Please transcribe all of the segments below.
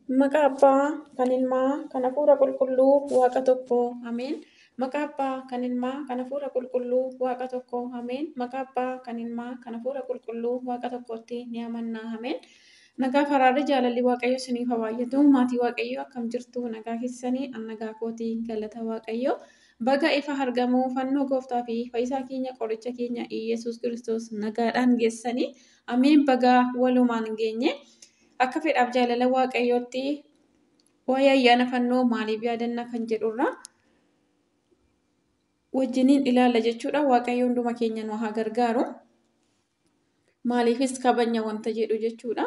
Maqaa Abbaa, kan Ilmaa, kan Hafuura Qulqulluu, Waaqa tokko. Ameen. Maqaa Abbaa, kan Ilmaa, kan Hafuura Qulqulluu, Waaqa tokko. Ameen. Maqaa Abbaa, kan Ilmaa, kan Hafuura Qulqulluu, Waaqa tokkotti ni amanna. Ameen. Nagaa faraarri jaalalli Waaqayyo isiniif haa baay'atu. Maatii Waaqayyoo, akkam jirtu? Nagaa keessanii? An nagaa kootii, galata Waaqayyoo. Baga ifa argamuu fannoo gooftaa fi fayyisaa keenya, qoricha keenya Iyyasuus Kiristoos nagaadhaan geessanii. Ameen. Baga walumaan geenye. Akka fedhaaf jaalala Waaqayyootti waa'ee ayyaana fannoo maaliif yaadanna kan jedhurra wajjiniin ilaalla jechuudha. Waaqayyo hunduma keenya nu haa gargaaru. Maaliifis kabajna wanta jedhu jechuudha.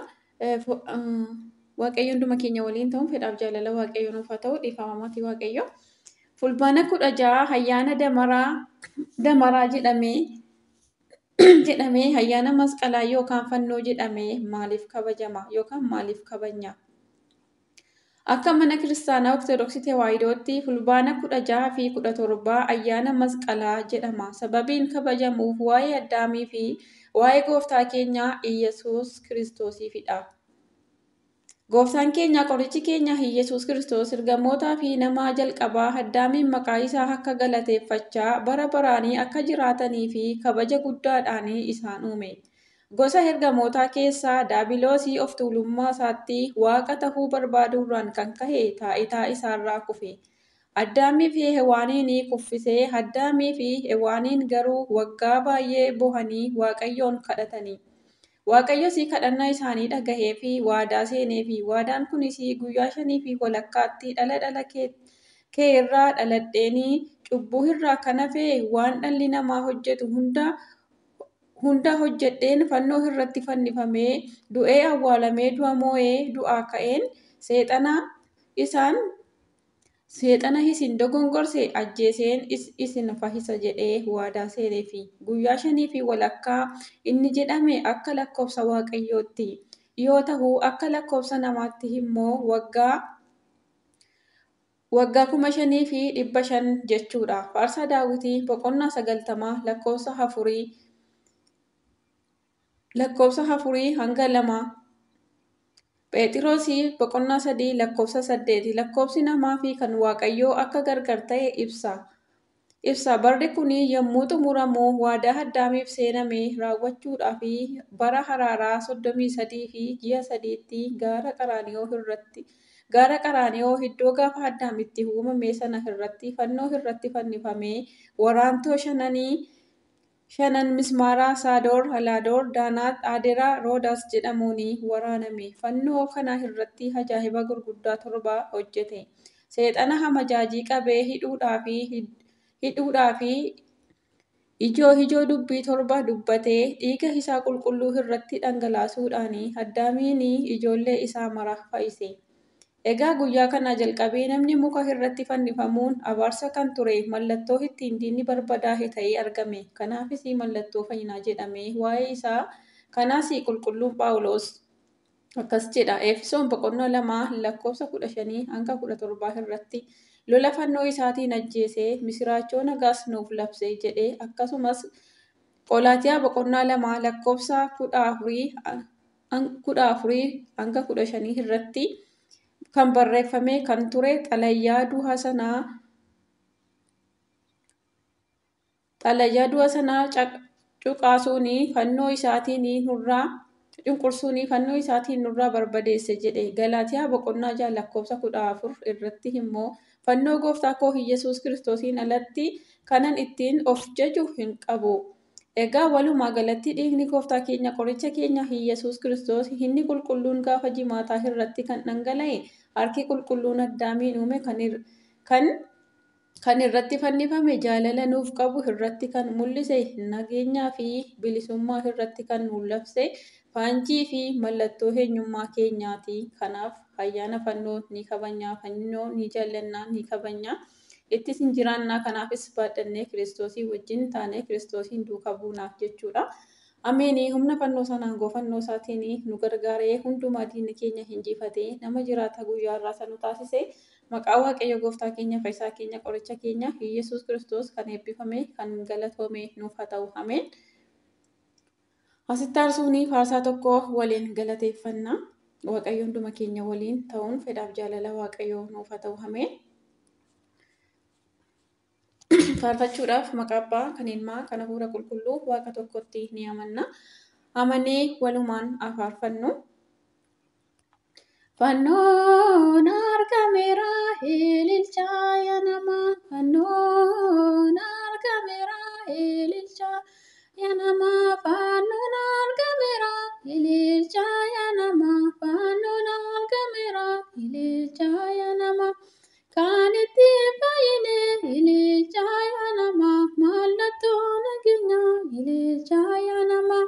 Waaqayyo hunduma keenya waliin ta'uun fedhaaf jaalala Waaqayyo nuuf haa ta'u. Dhiifama, maatii Waaqayyo. Fulbaana 16 ayyaana damaraa jedhamee ayyaana masqalaa yookaan fannoo jedhamee maaliif kabajama yookaan maaliif kabajna? Akka mana kiristaanaa Ortodoksii Tawaahidootti fulbaana 16 fi 17 ayyaana masqalaa jedhama. Sababiin kabajamuuf waa'ee Addaamii fi waa'ee gooftaa keenya Iyyasuus Kiristoosiifidha. Gooftaan keenya, qorichi keenya Iyyasuus Kiristoos ergamootaa fi nama jalqabaa Addaamiin maqaa isaa akka galateeffachaa bara baraanii akka jiraatanii fi kabaja guddaadhaan isaan uume. Gosa ergamootaa keessaa Daabiloosii of tuulummaa isaatti waaqa tahuu barbaaduurraan kan ka'e taayitaa isaarraa kufe. Addaamii fi Hewaaniin kuffisee. Addaamii fi Hewaaniin garuu waggaa baay'ee bohanii Waaqayyoon kadhatanii. Waaqayyos kadhannaa isaanii dhagahee fi waadaa seeneefi. Waadaan kunis guyyaa shanii fi walakkaatti dhala dhala kee irraa dhaladheenii cubbuu irraa kan hafe waan dhalli namaa hojjetu hunda hojjedheen fannoo irratti fannifamee, du'ee, awwaalamee, du'a moo'ee du'aa ka'een seexana isin dogongorse ajjeeseen isin fayyisa jedhee waadaa seeneefi. Guyyaa shanii fi walakkaa inni jedhame akka lakkoofsa Waaqayyootti yoo ta'u, akka lakkoofsa namaatti immoo waggaa 5,500 jechuudha. Faarsaa Daawwitii boqonnaa 90 lakkoofsa 4 hanga 2. Phexrosii boqonnaa 3 lakkoofsa 8. Lakkoofsi namaa fi kan Waaqayyoo akka gargar ta'e ibsa. Ibsa barri kun yommuu xumuramu waadaa Addaamiif seename raawwachuudhaaf bara haraaraa 33 fi ji'a 3tti gaara Qaraaniyoo iddoo gaafa Addaam itti uumame sana irratti fannoo irratti fannifamee waraantoo shanan mismaara Saadoor, Alaadoor, Daanaat, Aderaa, Roodaas jedhamuun waraaname. Fannoo kana irratti ajaa'iba gurguddaa torba hojjete. Seexana hamajaajii qabee hidhuudhaa fi ijoo ijoo dubbii torba dubbatee dhiiga isaa qulqulluu irratti dhangalaasuudhaan Addaamiin ijoollee isaa mara fayyise. Egaa guyyaa kanaa jalqabee namni muka irratti fannifamuun abaarsa kan ture mallattoo ittiin diinni barbadaa'e ta'ee argame. Kanaafis mallattoo fayyinaa jedhame. Waa'ee isaa kanaas qulqulluun Phaawulos akkas jedha. Efesoon boqonnaa 2 lakkoofsa 15 hanga 17 irratti, lola fannoo isaatiin ajjeesee misiraachoo nagaas nuuf labse jedhee. Akkasumas Qolaatiyaa boqonnaa 2 lakkoofsa 14 hanga 15 irratti kan barreeffame kan ture xalayaa du'a sanaa cuqaasuun fannoo isaatiin nurraa cunqursuun fannoo isaatiin nurraa barbadeesse jedhe. Galaatiyaa boqonnaa 6 lakkoofsa 14 irratti immoo, fannoo gooftaa koo Iyyasuus Kiristoosiin alatti kanan ittiin of jaju hin qabu. Egaa walumaa galatti dhiigni gooftaa keenya, qoricha keenya Iyyasuus Kiristoos inni qulqulluun gaafa jimaataa irratti kan dhangala'e, harki qulqulluun Addaamiin uume kan irratti fannifame, jaalala nuuf qabu irratti kan mul'ise, nageenyaa fi bilisummaa irratti kan nuuf labse, faanjii fi mallattoo eenyummaa keenyaati. Kanaaf ayyaana fannoo ni kabajna, fannoo ni jaallanna, ni kabajna. Ittis hin jiraannaa, kanaafis baadhannee Kiristoosii wajjin taanee Kiristoosiin duukaa buunaaf jechuudha. Ameen. Humna fannoo sanaan goofannoo isaatiin nu gargaaree, hundumaa diinni keenya injifatee nama jiraata guyyaa irraa isa nu taasise, maqaa Waaqayyo gooftaa keenya, fayyisaa keenya, qoricha keenya Iyyasuus Kiristoos kan eebbifame, kan galatoome nuuf haa ta'u. Ameen. Asitti aarsuun faarsaa tokko waliin galateeffanna. Waaqayyo hunduma keenya waliin ta'uun fedhaaf jaalala Waaqayyoo nuuf haa ta'u. Ameen. Faarfachuudhaaf maqaa Abbaa kan Ilmaa kan Hafuura Qulqulluu Waaqa tokkotti ni amanna. Amanee walumaan haa faarfannu. Fannoon argameera ililchaa yaa namaa. Fannoon argameera ililchaa yaa namaa. Fannoon argameera ililchaa yaa namaa. Fannoon argameera ililchaa yaa namaa. Kan ittiin fayyine ililchaa yaa namaa. Mallattoo nageenyaa ililchaa yaa namaa.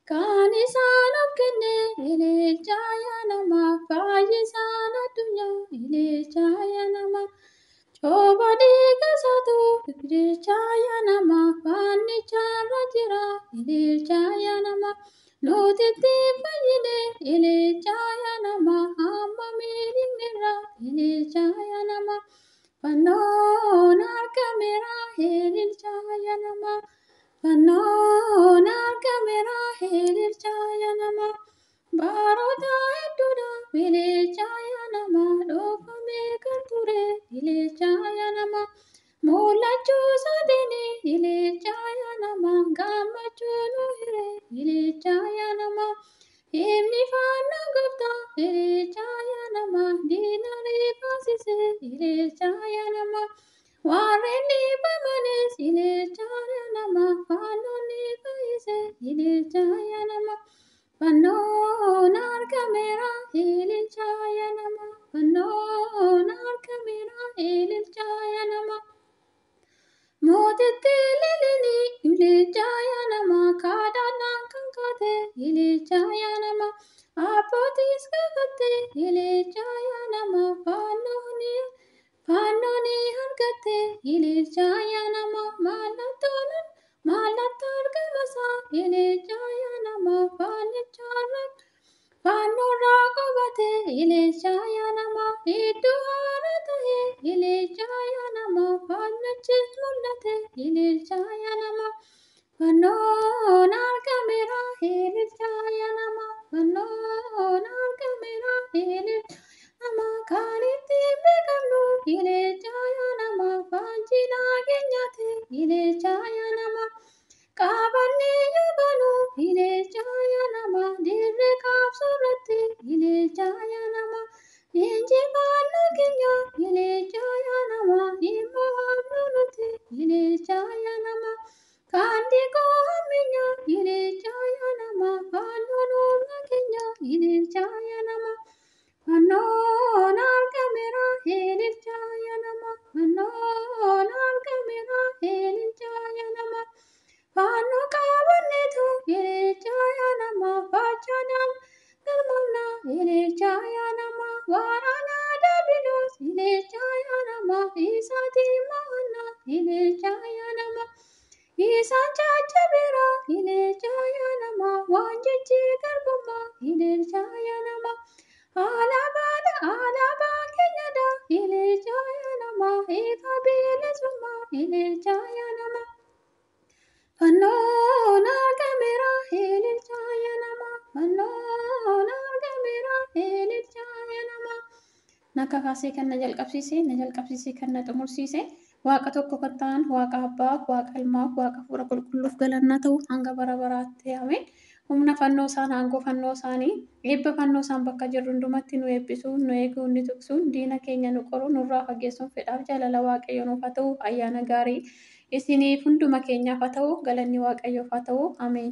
Kan isaan of kenne ililchaa yaa namaa. Fayyisaan addunyaa ililchaa yaa namaa. Cooba dhiiga isaatu ililchaa yaa namaa. Fannicharra jira ililchaa yaa namaa. Nuti ittiin fayyine ililchaa yaa namaa. Amma miidhagneerra ililchaa yaa namaa. Fannoon argameera ililchaa yaa namaa. Fannoon argameera ililchaa yaa namaa. Baroota hedduudha ililchaa yaa namaa. Dhoofamee kan ture ililchaa yaa namaa. Mul'achuu isaatiin ililchaa yaa namaa. Gammachuu nu hire ililchaa yaa namaa. Himni fannoo gooftaa ililchaa yaa namaa. Diina rifaasise ililchaa yaa namaa. Warreen dhiibamanis ililchaa yaa namaa. Fannoon ni fayyise ililchaa yaa namaa. Fannoon argameera ililchaa yaa namaa. Fannoon argameera ililchaa yaa namaa. Mootitti ililini ililchaa yaa namaa. Kadhannaan kan kaate ililchaa yaa namaa. Abbootiis gaafatte ililchaa yaa namaa. Fannoon argatte ililchaa yaa namaa. Mallattoon mallattoo argamasaa ililchaa yaa namaa. Fannicharra fannoorraa qubate ililchaa yaa namaa. Iddoo haaraa ta'e ililchaa yaa namaa. Fannichis mul'ate ililchaa yaa namaa. Fannoon argameera ililchaa yaa namaa. Fannoon argameera ililchaa namaa. Kan ittiin beekamnu ililchaa yaa namaa. Faanjii nageenyaati ililchaa yaa namaa. Qabannee yoo baanu ililchaa yaa namaa. Dirree qabsoorratti ililchaa yaa namaa. Injifannoo keenya ililchaa yaa namaa. Dhimma hamnu nuti ililchaa yaa namaa. Kan dhiqoo hamminya ililchaa yaa namaa. Fannoon humna keenya ililchaa yaa namaa. Fannoon argameera ililchaa yaa namaa. Fannoon argameera ililchaa yaa namaa. Fannoo qabanneetu ililchaa yaa namaa. Fachaadhaan galmoomna ililchaa yaa namaa. Waraana daabiloos ililchaa yaa namaa. Isaatiin mo'anna ililchaa yaa namaa. Isaan caaccabeera ililchaa yaa namaa. Waan jechi garbummaa ililchaa yaa namaa. Alaabaan alaabaa keenyadha ililchaa yaa namaa. Ifa bilisummaa ililchaa yaa namaa. Fannoon argameera ililchaa yaa namaa. Fannoon argameera ililchaa yaa namaa. Na kakaasee kan na jalqabsiise, na jalqabsiisee kan na xumursiise, Waaqa tokko kan ta'an, Waaqa Abbaa, Waaqa Ilmaa, Waaqa Hafuura Qulqulluuf galannaa ta'u hanga bara baraatti. Ameen. Humna fannoo isaan, aangoo fannoo isaanii, eebba fannoo isaan bakka jirru hundumatti nu eebbisuun, nu eeguun, nu tiksuun, diina keenya nu qoruun, nurraa fageessuun fedhaaf jaalala Waaqayyoo nuuf haa ta'u. Ayyaana gaarii isiniif hunduma keenyaaf haa ta'u. Galanni Waaqayyoof haa ta'u. Ameen.